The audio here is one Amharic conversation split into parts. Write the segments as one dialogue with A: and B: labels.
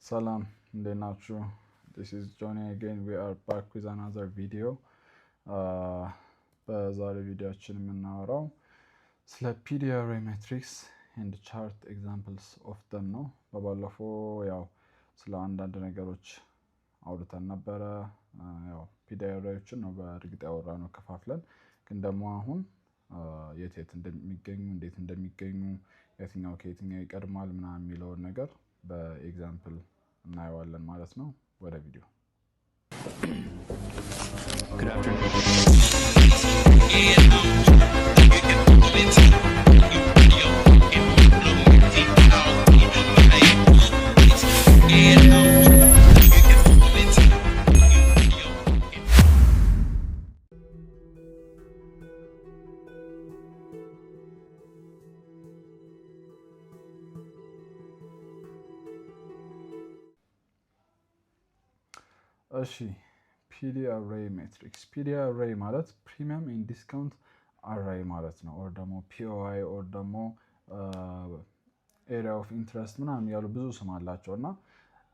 A: ሰላም፣ እንዴት ናችሁ? This is Johnny again. We are back with another video. በዛሬ ቪዲዮአችን የምናወራው ስለ PD array matrix and chart examples of them ነው። በባለፈው ያው ስለ አንዳንድ ነገሮች አውርተን ነበረ። ያው PD array ዎችን ነው በእርግጥ ያወራነው ከፋፍለን፣ ግን ደግሞ አሁን የት የት እንደሚገኙ፣ እንዴት እንደሚገኙ፣ የትኛው ከየትኛው ይቀድማል ምናምን የሚለውን ነገር በ example እናየዋለን ማለት ነው። ወደ ቪዲዮ።
B: Good afternoon.
A: እሺ፣ PD array matrix። PD array ማለት premium and discount array ማለት ነው። Or ደግሞ POI or ደግሞ area of interest ምናምን ያሉ ብዙ ስም አላቸው እና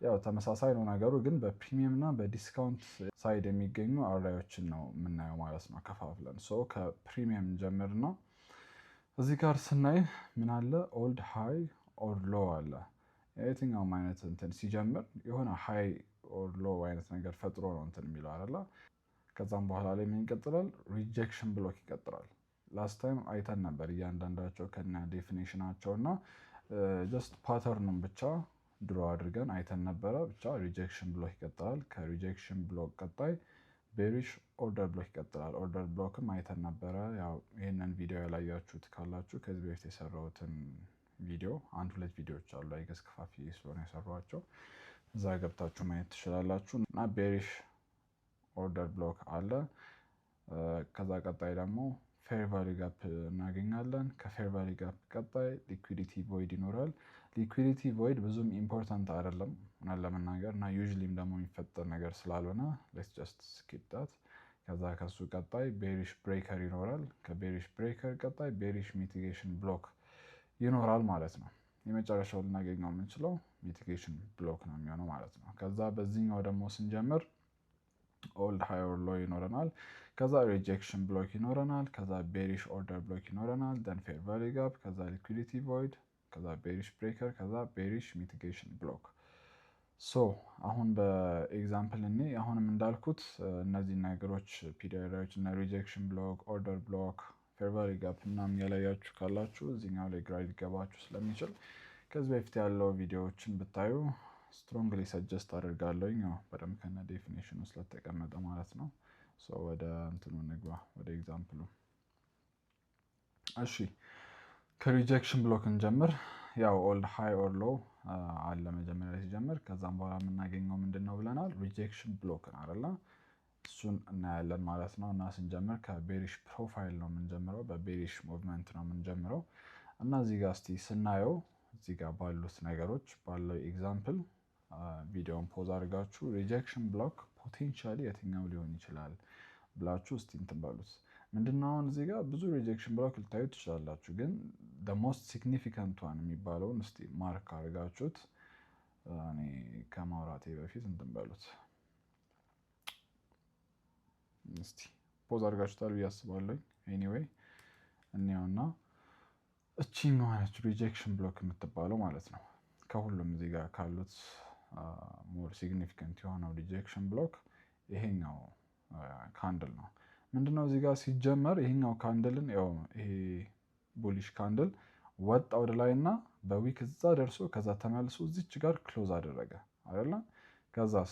A: ያው ተመሳሳይ ነው ነገሩ፣ ግን በ premium እና በ discount side የሚገኙ array ዎችን ነው የምናየው ማለት ነው ከፋፍለን። So ከ premium ጀምርና እዚህ ጋር ስናይ ምን አለ? Old high or low አለ። የትኛውም አይነት እንትን ሲጀምር የሆነ high or low አይነት ነገር ፈጥሮ ነው እንትን የሚለው አይደለ? ከዛም በኋላ ላይ ምን ይቀጥላል? Rejection block ይቀጥላል። Last time አይተን ነበር እያንዳንዳቸው ከነ definition ኣቸው እና just pattern ኑን ብቻ draw አድርገን አይተን ነበረ። ብቻ rejection block ይቀጥላል። ከ rejection block ቀጣይ bearish order block ይቀጥላል። Order block ም አይተን ነበረ። ያው ይህንን ቪዲዮ ያላያችሁት ካላችሁ ከዚህ በፊት የሰራሁትን ቪዲዮ፣ አንድ ሁለት ቪዲዮዎች አሉ፣ I guess ከፋፍዬ ስለሆነ የሰራኋቸው፣ እዛ ገብታችሁ ማየት ትችላላችሁ። እና bearish order block አለ። ከዛ ቀጣይ ደግሞ fair value gap እናገኛለን። ከ fair value gap ቀጣይ liquidity void ይኖራል። Liquidity void ብዙም important አይደለም እውነት ለመናገር እና usually ም ደግሞ የሚፈጠር ነገር ስላልሆነ let's just skip that። ከዛ ከሱ ቀጣይ bearish breaker ይኖራል። ከ bearish breaker ቀጣይ bearish mitigation block ይኖራል ማለት ነው። የመጨረሻው ልናገኘው የምንችለው mitigation block ነው የሚሆነው ማለት ነው። ከዛ በዚህኛው ደግሞ ስንጀምር old high or low ይኖረናል። ከዛ rejection block ይኖረናል። ከዛ bearish order block ይኖረናል። Then fair value gap፣ ከዛ liquidity void፣ ከዛ bearish breaker፣ ከዛ bearish mitigation block። So አሁን በ example እኔ አሁንም እንዳልኩት እነዚህ ነገሮች PD array ዎች እና rejection block፣ order block፣ fair value gap ምናምን ያላያችሁ ካላችሁ እዚህኛው ላይ ግራ ሊገባችሁ ስለሚችል ከዚህ በፊት ያለው ቪዲዮዎችን ብታዩ strongly suggest አደርጋለሁኝ። ያው በደንብ ከነ definition ኑ ስለተቀመጠ ማለት ነው። ወደ እንትኑ እንግባ፣ ወደ example ኡ። እሺ፣ ከ rejection block እንጀምር። ያው old high or low አለ መጀመሪያ ሲጀምር። ከዛም በኋላ የምናገኘው ምንድን ነው ብለናል? Rejection block ን አይደለ? እሱን እናያለን ማለት ነው። እና ስንጀምር ከ bearish profile ነው የምንጀምረው፣ በ bearish movement ነው የምንጀምረው። እና እዚህ ጋር እስቲ ስናየው እዚህ ጋር ባሉት ነገሮች ባለው example ቪዲዮን pause አድርጋችሁ rejection block potentially የትኛው ሊሆን ይችላል ብላችሁ እስቲ እንትን በሉት። ምንድነው አሁን እዚህ ጋር ብዙ rejection block ልታዩ ትችላላችሁ፣ ግን most significant one የሚባለውን እስቲ mark አድርጋችሁት እኔ ከማውራቴ በፊት እንትን በሉት እስቲ። Pause አድርጋችሁታል ብዬ አስባለሁ። Anyway እንየውና እቺኛዋ ነች rejection block የምትባለው ማለት ነው። ከሁሉም እዚህ ጋር ካሉት more significant የሆነው rejection block ይሄኛው candle ነው። ምንድነው እዚህ ጋር ሲጀመር ይሄኛው candle ን ያው ይሄ bullish candle ወጣ ወደ ላይ እና በ wick እዛ ደርሶ ከዛ ተመልሶ እዚች ጋር close አደረገ አይደለ? ከዛስ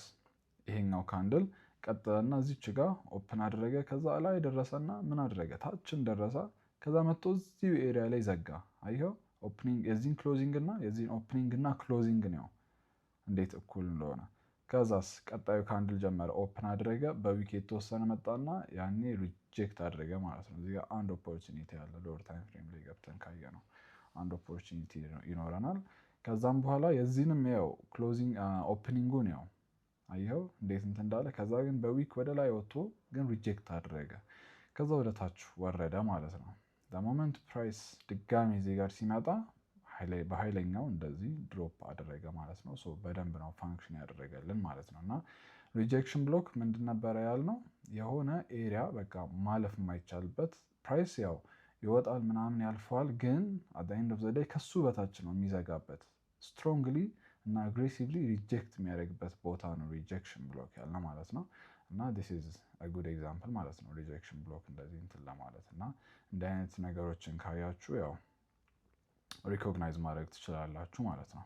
A: ይሄኛው candle ቀጠለና እዚች ጋር open አደረገ። ከዛ ላይ ደረሰና ምን አደረገ? ታችም ደረሰ። ከዛ መጥቶ እዚሁ area ላይ ዘጋ። አየኸው? Opening የዚህን closing እና የዚህን opening እና closing ነው እንዴት እኩል እንደሆነ። ከዛስ ቀጣዩ candle ጀመረ፣ open አደረገ። በ wick የተወሰነ መጣና ያኔ reject አደረገ ማለት ነው። እዚህ ጋር አንድ opportunity አለ። Lower time frame ላይ ገብተን ካየነው አንድ opportunity ይኖረናል። ከዛም በኋላ የዚህንም ያው closing opening ኡን ያው አየኸው እንዴት እንትን እንዳለ። ከዛ ግን በ wick ወደ ላይ ወጥቶ ግን reject አደረገ። ከዛ ወደ ታች ወረደ ማለት ነው። Moment price ድጋሚ እዚህ ጋር ሲመጣ highly በኃይለኛው እንደዚህ drop አደረገ ማለት ነው። So በደንብ ነው function ያደረገልን ማለት ነው። እና rejection block ምንድን ነበረ ያልነው? የሆነ area በቃ ማለፍ የማይቻልበት፣ price ያው ይወጣል ምናምን ያልፈዋል፣ ግን at the end of the day ከሱ በታች ነው የሚዘጋበት፣ strongly እና aggressively reject የሚያደርግበት ቦታ ነው rejection block ያልነው ማለት ነው። እና this is a good example ማለት ነው rejection block እንደዚህ እንትን ለማለት። እና እንዲህ አይነት ነገሮችን ካያችሁ ያው recognize ማድረግ ትችላላችሁ ማለት ነው።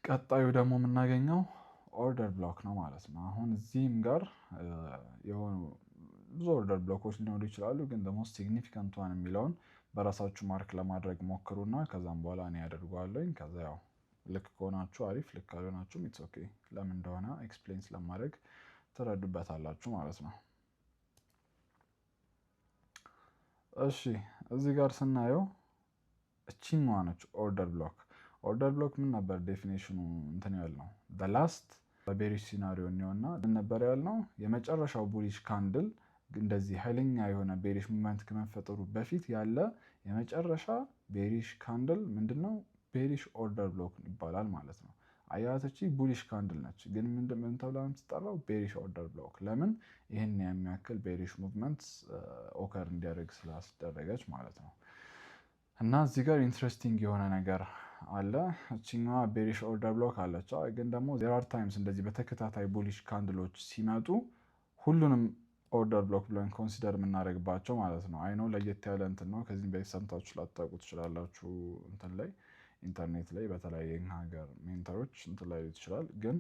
A: ቀጣዩ ደግሞ የምናገኘው order block ነው ማለት ነው። አሁን እዚህም ጋር የሆኑ ብዙ order block ኦች ሊኖሩ ይችላሉ፣ ግን ደግሞ significant one የሚለውን በራሳችሁ mark ለማድረግ ሞክሩና ከዛም በኋላ እኔ ያደርገዋለኝ። ከዛ ያው ልክ ከሆናችሁ አሪፍ፣ ልክ ካልሆናችሁም it's okay፣ ለምን እንደሆነ explain ስለማድረግ ትረዱበታላችሁ ማለት ነው። እሺ፣ እዚህ ጋር ስናየው እቺኛዋ ነች order block። Order block ምን ነበር definition ኑ እንትን ያልነው? Last በ bearish scenario እንየውና ምን ነበር ያልነው? የመጨረሻው bullish candle፣ እንደዚህ ኃይለኛ የሆነ bearish movement ከመፈጠሩ በፊት ያለ የመጨረሻ bearish candle ምንድነው? Bearish order block ይባላል ማለት ነው። አያቶቺ bullish candle ነች፣ ግን ምን ተብላ የምትጠራው? Bearish order block። ለምን? ይህን የሚያክል bearish movement occur እንዲያደርግ ስላስደረገች ማለት ነው። እና እዚህ ጋር interesting የሆነ ነገር አለ። እችኛዋ bearish order block አለች፣ ግን ደግሞ there are times እንደዚህ በተከታታይ bullish candle ኦች ሲመጡ ሁሉንም order block ብለን consider የምናደርግባቸው ማለት ነው። I know ለየት ያለ እንትን ነው። ከዚህም በፊት ሰምታችሁ ላታውቁ ትችላላችሁ። እንትን ላይ፣ ኢንተርኔት ላይ በተለያየ ሀገር mentor ኦች እንትን ላይ ይችላል፣ ግን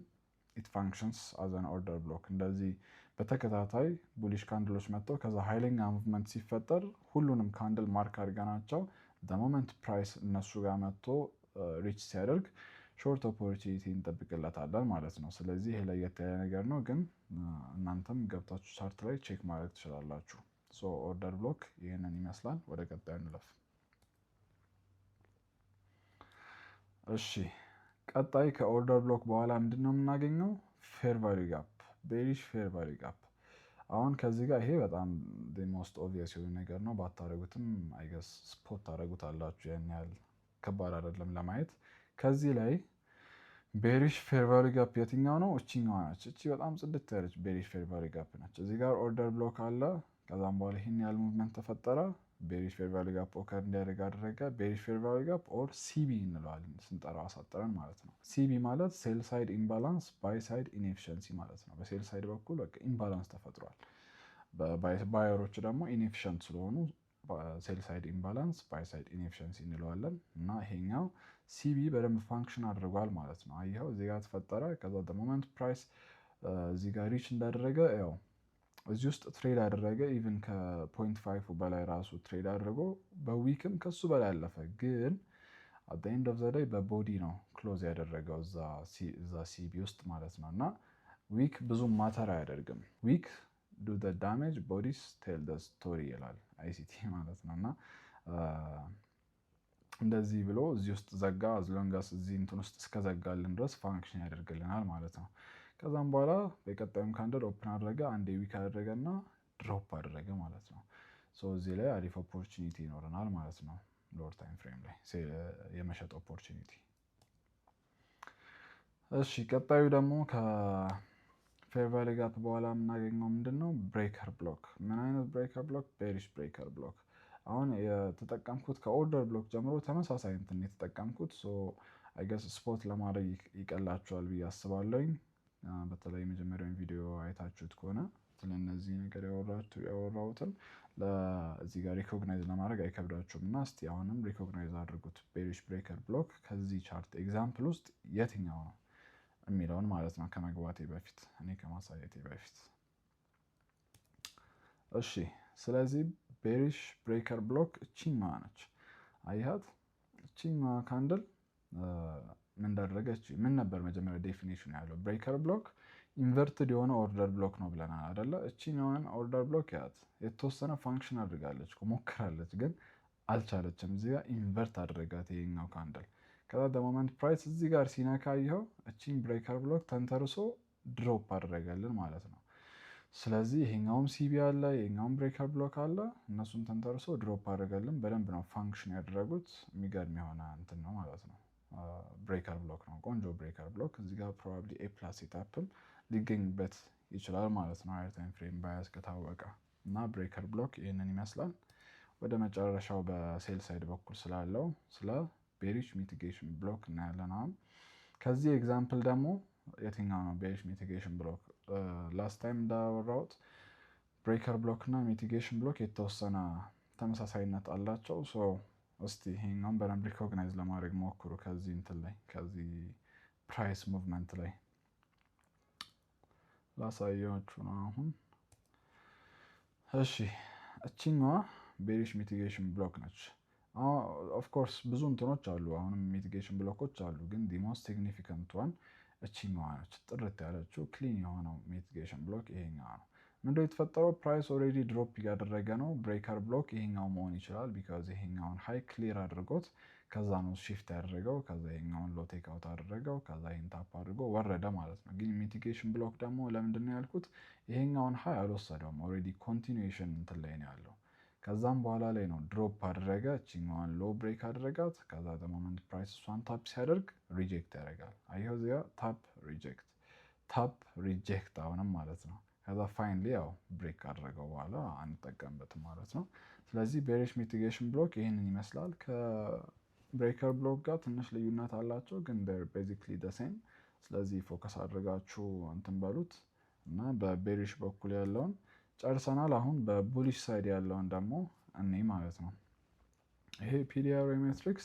A: it functions as an order block። እንደዚህ በተከታታይ bullish candle ኦች መጥተው ከዛ ኃይለኛ movement ሲፈጠር ሁሉንም candle mark አድርገናቸው moment price እነሱ ጋር መጥቶ reach ሲያደርግ short opportunity እንጠብቅለታለን ማለት ነው። ስለዚህ ይሄ ለየት ያለ ነገር ነው፣ ግን እናንተም ገብታችሁ chart ላይ check ማድረግ ትችላላችሁ። So order block ይህንን ይመስላል። ወደ ቀጣዩ እንለፍ። እሺ፣ ቀጣይ ከ order block በኋላ ምንድን ነው የምናገኘው? Fair value gap፣ bearish fair value gap። አሁን ከዚህ ጋር ይሄ በጣም most obvious የሆነ ነገር ነው። ባታደረጉትም I guess spot ታደረጉታላችሁ። ያን ያህል ከባድ አይደለም ለማየት። ከዚህ ላይ bearish fair value gap የትኛው ነው? እችኛዋ ነች። እቺ በጣም ጽድት ያለች bearish fair value gap ነች። እዚህ ጋር order block አለ። ከዛም በኋላ ይህን ያህል movement ተፈጠረ። Bearish fair value gap occur እንዲያደርግ አደረገ። Bearish fair value gap or SIBI እንለዋለን ስንጠራው አሳጥረን ማለት ነው። SIBI ማለት sell side imbalance buy side inefficiency ማለት ነው። በ sell side በኩል በቃ imbalance ተፈጥሯል። Buyer ኦቹ ደግሞ inefficient ስለሆኑ sell side imbalance buy side inefficiency እንለዋለን። እና ይሄኛው SIBI በደንብ function አድርጓል ማለት ነው። አየኸው፣ እዚህ ጋር ተፈጠረ። ከዛ moment price እዚህ ጋር reach እንዳደረገ ያው እዚህ ውስጥ trade አደረገ። Even ከ 0.5 በላይ ራሱ trade አድርጎ በ wick ም ከሱ በላይ አለፈ። ግን at end of the day በ body ነው close ያደረገው እዛ SIBI ውስጥ ማለት ነው። እና wick ብዙም matter አያደርግም። "Wick do the damage, bodies tell the story" ይላል ICT ማለት ነው። እና እንደዚህ ብሎ እዚህ ውስጥ ዘጋ። As long as እዚህ እንትን ውስጥ እስከዘጋልን ድረስ function ያደርግልናል ማለት ነው። ከዛም በኋላ በቀጣዩም candle open አደረገ፣ አንድ wick አደረገ እና drop አደረገ ማለት ነው። እዚህ ላይ አሪፍ opportunity ይኖረናል ማለት ነው። Lower time frame ላይ የመሸጥ opportunity። እሺ፣ ቀጣዩ ደግሞ ከ fair value gap በኋላ የምናገኘው ምንድን ነው? Breaker block። ምን አይነት breaker block? Bearish breaker block። አሁን የተጠቀምኩት ከ order block ጀምሮ ተመሳሳይ እንትን የተጠቀምኩት፣ I guess spot ለማድረግ ይቀላችኋል ብዬ አስባለሁኝ። በተለይ የመጀመሪያውን ቪዲዮ አይታችሁት ከሆነ ስለነዚህ ነገር ያወራሁትን እዚህ ጋር recognize ለማድረግ አይከብዳችሁም። እና እስቲ አሁንም recognize አድርጉት፣ bearish breaker block ከዚህ chart example ውስጥ የትኛው ነው የሚለውን ማለት ነው፣ ከመግባቴ በፊት፣ እኔ ከማሳየቴ በፊት። እሺ፣ ስለዚህ bearish breaker block እቺኛዋ ነች። አያት፣ እቺኛዋ candle ምን እንዳደረገች፣ ምን ነበር መጀመሪያ definition ያለው? Breaker block inverted የሆነ order block ነው ብለናል አደለ? እቺኛዋን order block ያት የተወሰነ function አድርጋለች፣ ሞክራለች፣ ግን አልቻለችም። እዚህ ጋር invert አደረጋት ይሄኛው candle። ከዛ moment price እዚህ ጋር ሲነካ ይኸው እቺን breaker block ተንተርሶ drop አደረገልን ማለት ነው። ስለዚህ ይሄኛውም CB አለ፣ ይሄኛውም breaker block አለ። እነሱን ተንተርሶ drop አድርገልን በደንብ ነው function ያደረጉት። የሚገርም የሆነ እንትን ነው ማለት ነው። Breaker block ነው፣ ቆንጆ breaker block። እዚህ ጋር probably A plus setup ም ሊገኝበት ይችላል ማለት ነው፣ higher time frame bias ከታወቀ። እና breaker block ይህንን ይመስላል። ወደ መጨረሻው በ sell side በኩል ስላለው ስለ bearish mitigation block እናያለን። አሁን ከዚህ example ደግሞ የትኛው ነው bearish mitigation block? Last time እንዳወራሁት breaker block እና mitigation block የተወሰነ ተመሳሳይነት አላቸው። So እስቲ ይሄኛውን በደንብ recognize ለማድረግ ሞክሩ። ከዚህ እንትን ላይ፣ ከዚህ price movement ላይ ላሳያችሁ ነው አሁን። እሺ፣ እችኛዋ bearish mitigation block ነች። Of course ብዙ እንትኖች አሉ፣ አሁንም mitigation block ኦች አሉ፣ ግን the most significant one እችኛዋ ነች። ጥርት ያለችው clean የሆነው mitigation block ይሄኛው ነው። ምንድነው የተፈጠረው? Price already drop እያደረገ ነው። Breaker block ይሄኛው መሆን ይችላል፣ because ይሄኛውን high clear አድርጎት ከዛ ነው shift ያደረገው። ከዛ ይሄኛውን low take out አደረገው። ከዛ ይሄን tap አድርጎ ወረደ ማለት ነው። ግን mitigation block ደግሞ ለምንድን ነው ያልኩት? ይሄኛውን high አልወሰደውም። Already continuation እንትን ላይ ነው ያለው። ከዛም በኋላ ላይ ነው drop አደረገ። እችኛዋን low break አደረጋት። ከዛ moment price እሷን tap ሲያደርግ reject ያደርጋል። አየው እዚጋ tap reject፣ tap reject አሁንም ማለት ነው። ከዛ finally ያው break ካደረገው በኋላ አንጠቀምበትም ማለት ነው። ስለዚህ bearish mitigation block ይህንን ይመስላል። ከ breaker block ጋር ትንሽ ልዩነት አላቸው፣ ግን basically the same። ስለዚህ focus አድርጋችሁ እንትን በሉት እና በ bearish በኩል ያለውን ጨርሰናል። አሁን በ bullish side ያለውን ደግሞ እኔ ማለት ነው። ይሄ PD array matrix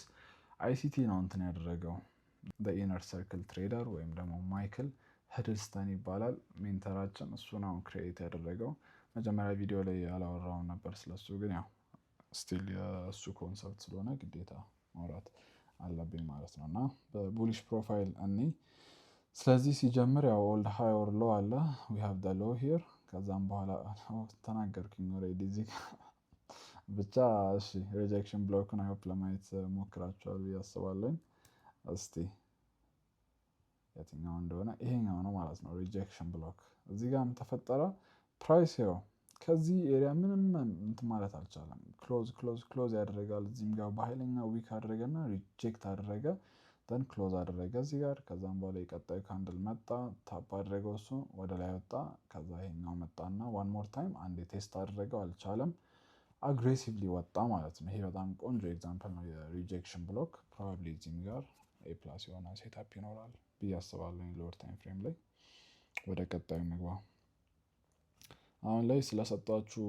A: ICT ነው እንትን ያደረገው፣ Inner Circle Trader ወይም ደግሞ ማይክል ህድልስተን ይባላል mentor ኣችን። እሱ ነው create ያደረገው። መጀመሪያ ቪዲዮ ላይ ያላወራውን ነበር ስለሱ፣ ግን ያው still የእሱ concept ስለሆነ ግዴታ ማውራት አለብኝ ማለት ነው። እና በ bullish profile እኔ ስለዚህ ሲጀምር ያው old high or low አለ፣ we have the low here። ከዛም በኋላ ተናገርኩኝ already እዚህ ብቻ። እሺ፣ rejection block ን I hope ለማየት ሞክራችኋል ብዬ አስባለሁኝ። እስቲ የትኛው እንደሆነ፣ ይሄኛው ነው ማለት ነው rejection block። እዚህ ጋርም ተፈጠረ፣ price ያው ከዚህ area ምንም እንትን ማለት አልቻለም። Close close close ያደረጋል። እዚህም ጋር በኃይለኛ wick አደረገና reject አደረገ። Then close አደረገ እዚህ ጋር። ከዛም በኋላ የቀጣዩ candle መጣ፣ tap አደረገው፣ እሱ ወደ ላይ ወጣ። ከዛ ይሄኛው መጣና one more time አንዴ test አደረገው፣ አልቻለም። Aggressively ወጣ ማለት ነው። ይሄ በጣም ቆንጆ example ነው የ rejection block። Probably እዚህም ጋር A plus የሆነ setup ይኖራል ብዬ አስባለሁ lower time frame ላይ። ወደ ቀጣዩ ምግባ። አሁን ላይ ስለሰጧችሁ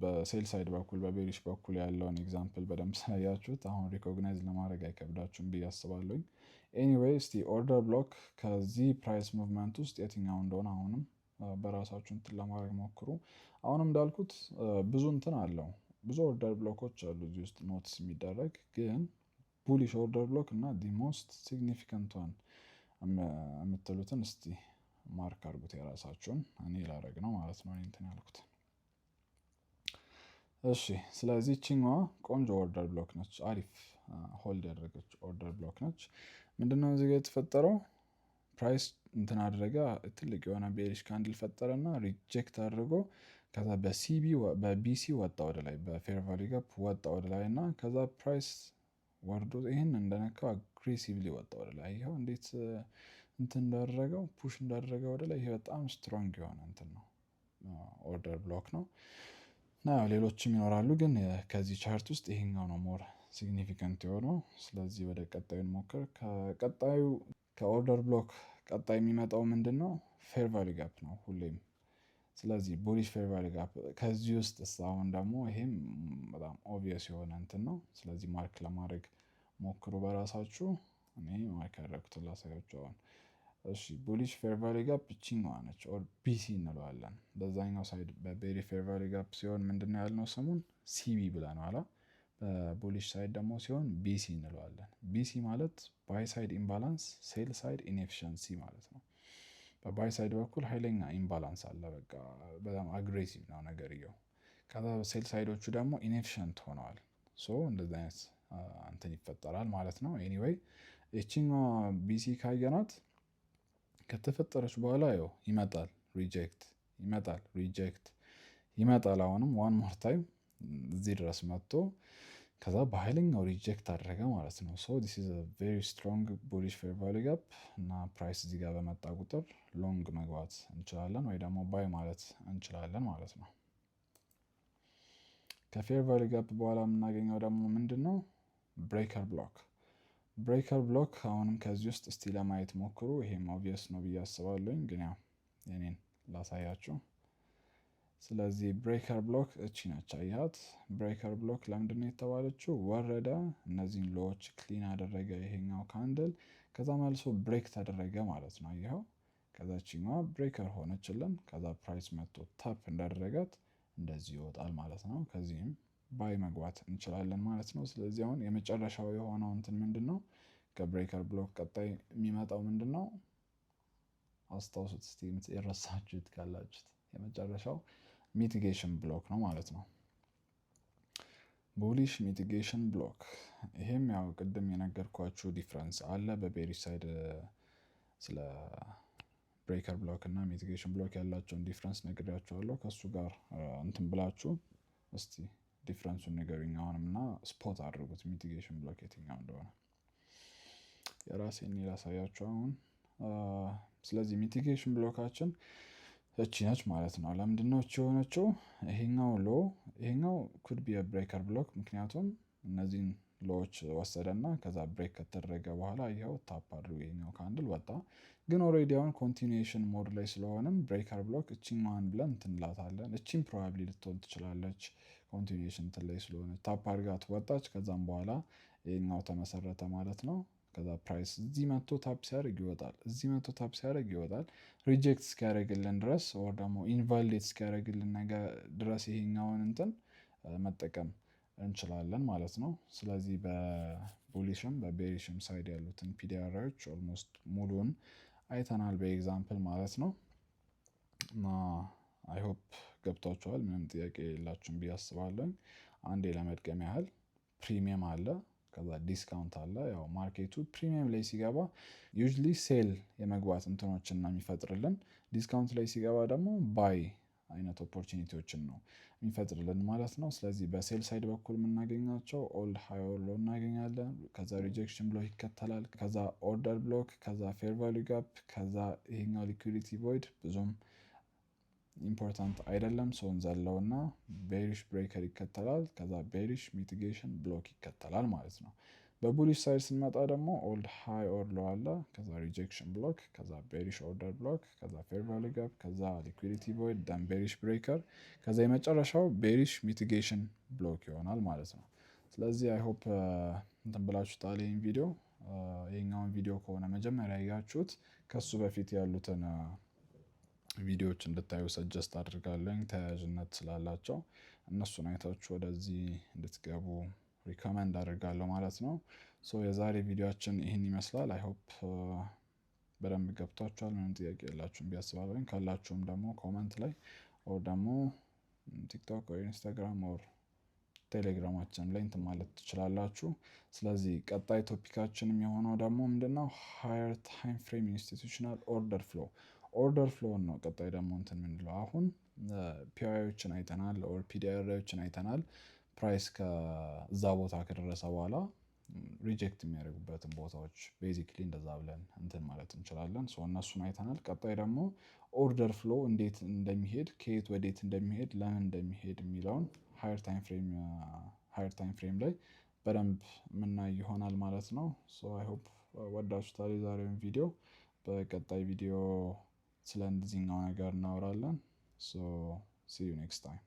A: በ sell side በኩል፣ በ bearish በኩል ያለውን example በደንብ ስላያችሁት አሁን recognize ለማድረግ አይከብዳችሁም ብዬ አስባለሁኝ። Anyway፣ እስቲ order block ከዚህ price movement ውስጥ የትኛው እንደሆነ አሁንም በራሳችሁ እንትን ለማድረግ ሞክሩ። አሁንም እንዳልኩት ብዙ እንትን አለው፣ ብዙ order block ኦች አሉ እዚህ ውስጥ notice የሚደረግ፣ ግን bullish order block እና the most significant one የምትሉትን እስቲ mark አድርጉት የራሳችሁን። እኔ ላረግ ነው ማለት ነው እንትን ያልኩት። እሺ፣ ስለዚህ ቺኛዋ ቆንጆ order block ነች። አሪፍ hold ያደረገች order block ነች። ምንድነው እዚህ ጋር የተፈጠረው? Price እንትን አደረገ፣ ትልቅ የሆነ bearish candle ፈጠረና reject አድርጎ ከዛ በ CB በ BC ወጣ ወደ ላይ፣ በ fair value gap ወጣ ወደ ላይ። እና ከዛ price ወርዶ ይህን እንደነካው aggressively ወጣ ወደ ላይ። ይኸው እንዴት እንትን እንዳደረገው፣ push እንዳደረገው ወደ ላይ። ይሄ በጣም strong የሆነ እንትን ነው፣ order block ነው። እና ሌሎችም ይኖራሉ፣ ግን ከዚህ chart ውስጥ ይሄኛው ነው more significant የሆነው። ስለዚህ ወደ ቀጣዩ እንሞክር። ከቀጣዩ ከ order block ቀጣይ የሚመጣው ምንድን ነው? Fair value gap ነው ሁሌም። ስለዚህ bullish fair value gap ከዚህ ውስጥ አሁን ደግሞ ይሄም በጣም obvious የሆነ እንትን ነው። ስለዚህ mark ለማድረግ ሞክሩ በራሳችሁ። እኔ mark ያደረኩትን ላሳያችሁ አሁን። እሺ፣ bullish fair value gap እቺኛዋ ነች፣ or BC እንለዋለን። በዛኛው side በ bearish fair value gap ሲሆን ምንድነው ያልነው? ስሙን CB ብለነዋል። በ bullish side ደግሞ ሲሆን BC እንለዋለን። BC ማለት buy side imbalance፣ sell side inefficiency ማለት ነው። በ buy side በኩል ኃይለኛ imbalance አለ። በቃ በጣም aggressive ነው ነገርየው። ከዛ sell side ኦቹ ደግሞ inefficient ሆነዋል። So እንደዚህ አይነት እንትን ይፈጠራል ማለት ነው። Anyway፣ ይቺኛዋ BC ካየናት ከተፈጠረች በኋላ ያው ይመጣል reject ይመጣል፣ reject ይመጣል። አሁንም one more time እዚህ ድረስ መጥቶ ከዛ በኃይለኛው reject አደረገ ማለት ነው። So this is very strong bullish fair value gap እና price እዚህ ጋር በመጣ ቁጥር long መግባት እንችላለን ወይ ደግሞ buy ማለት እንችላለን ማለት ነው። ከ fair value gap በኋላ የምናገኘው ደግሞ ምንድን ነው? Breaker block። Breaker block አሁንም ከዚህ ውስጥ እስቲ ለማየት ሞክሩ። ይሄም obvious ነው ብዬ አስባለሁኝ፣ ግን ያው የኔን ላሳያችሁ። ስለዚህ breaker block እቺ ነች። አያት፣ breaker block ለምንድን ነው የተባለችው? ወረደ፣ እነዚህን low ዎች clean አደረገ ይሄኛው candle፣ ከዛ መልሶ break ተደረገ ማለት ነው። አየኸው? ከዛ ቺኛዋ breaker ሆነችልን። ከዛ price መጥቶ tap እንዳደረጋት እንደዚህ ይወጣል ማለት ነው። ከዚህም buy መግባት እንችላለን ማለት ነው። ስለዚህ አሁን የመጨረሻው የሆነው እንትን ምንድን ነው? ከ breaker block ቀጣይ የሚመጣው ምንድን ነው? አስታውሱት እስቲ የረሳችሁት ካላችሁት። የመጨረሻው mitigation block ነው ማለት ነው። Bullish mitigation block። ይሄም ያው ቅድም የነገርኳችሁ difference አለ በ bearish side፣ ስለ breaker block እና mitigation block ያላቸውን difference ነግሬያችኋለሁ። ከእሱ ጋር እንትን ብላችሁ እስቲ difference ኡን ንገሩኝ አሁንም እና spot አድርጉት mitigation block የትኛው እንደሆነ። የራሴን ላሳያችሁ አሁን። ስለዚህ mitigation block ኣችን እቺ ነች ማለት ነው። ለምንድን ነው እቺ የሆነችው? ይሄኛው low፣ ይሄኛው could be breaker block፣ ምክንያቱም እነዚህን low ዎች ወሰደና ከዛ break ከተደረገ በኋላ ይኸው tap አድርጎ ይሄኛው candle ወጣ። ግን already አሁን continuation mode ላይ ስለሆንን breaker block እቺኛዋን ብለን እንትን እንላታለን። እቺን probably ልትሆን ትችላለች፣ continuation እንትን ላይ ስለሆነ tap አድርጋት ወጣች። ከዛም በኋላ ይሄኛው ተመሰረተ ማለት ነው። ከዛ price እዚህ መጥቶ tap ሲያደርግ ይወጣል። እዚህ መጥቶ tap ሲያደርግ ይወጣል። Reject እስኪያደርግልን ድረስ or ደግሞ invalidate እስኪያደርግልን ነገር ድረስ ይሄኛውን እንትን መጠቀም እንችላለን ማለት ነው። ስለዚህ በቡሊሽም በቤሪሽም ሳይድ ያሉትን PD array ዎች almost ሙሉን አይተናል በ example ማለት ነው። እና I hope ገብቷችኋል። ምንም ጥያቄ የላችሁም ብዬ አስባለሁ። አንዴ ለመድገም ያህል premium አለ፣ ከዛ discount አለ። ያው market ኡ premium ላይ ሲገባ usually sell የመግባት እንትኖችን ነው የሚፈጥርልን። Discount ላይ ሲገባ ደግሞ buy አይነት opportunity ዎችን ነው የሚፈጥርልን ማለት ነው። ስለዚህ በ sell side በኩል የምናገኛቸው old high or low እናገኛለን። ከዛ rejection block ይከተላል። ከዛ order block፣ ከዛ fair value gap፣ ከዛ ይሄኛው liquidity void ብዙም important አይደለም። So እንዘለው እና bearish breaker ይከተላል። ከዛ bearish mitigation block ይከተላል ማለት ነው። በ bullish side ስንመጣ ደግሞ old high or low አለ። ከዛ rejection block፣ ከዛ bearish order block፣ ከዛ fair value gap፣ ከዛ liquidity void፣ then bearish breaker፣ ከዛ የመጨረሻው bearish mitigation block ይሆናል ማለት ነው። ስለዚህ I hope እንትን ብላችሁታል ይህን ቪዲዮ። ይሄኛውን ቪዲዮ ከሆነ መጀመሪያ ያያችሁት ከሱ በፊት ያሉትን ቪዲዮዎች እንድታዩ suggest አድርጋለሁ። ተያያዥነት ስላላቸው እነሱን አይታችሁ ወደዚህ እንድትገቡ recommend አድርጋለሁ ማለት ነው። So የዛሬ ቪዲዮአችን ይህን ይመስላል። I hope በደንብ ገብቷችኋል። ምንም ጥያቄ የላችሁም ብዬ አስባለሁ። ካላችሁም ደግሞ comment ላይ or ደግሞ ቲክቶክ ወይ ኢንስታግራም or ቴሌግራማችን ላይ እንትን ማለት ትችላላችሁ። ስለዚህ ቀጣይ topic ኣችን የሚሆነው ደግሞ ምንድነው? Higher time frame institutional order flow፣ order flow ን ነው። ቀጣይ ደግሞ እንትን የምንለው አሁን POI ዎችን አይተናል or PD array ዎችን አይተናል። Price ከዛ ቦታ ከደረሰ በኋላ reject የሚያደርጉበትን ቦታዎች basically እንደዛ ብለን እንትን ማለት እንችላለን። So እነሱን አይተናል። ቀጣይ ደግሞ order flow እንዴት እንደሚሄድ፣ ከየት ወዴት እንደሚሄድ፣ ለምን እንደሚሄድ የሚለውን higher time frame ላይ በደንብ የምናይ ይሆናል ማለት ነው። So I hope ወዳችሁታል የዛሬውን ቪዲዮ። በቀጣይ ቪዲዮ ስለ እንደዚህኛው ነገር እናወራለን። So see you next time.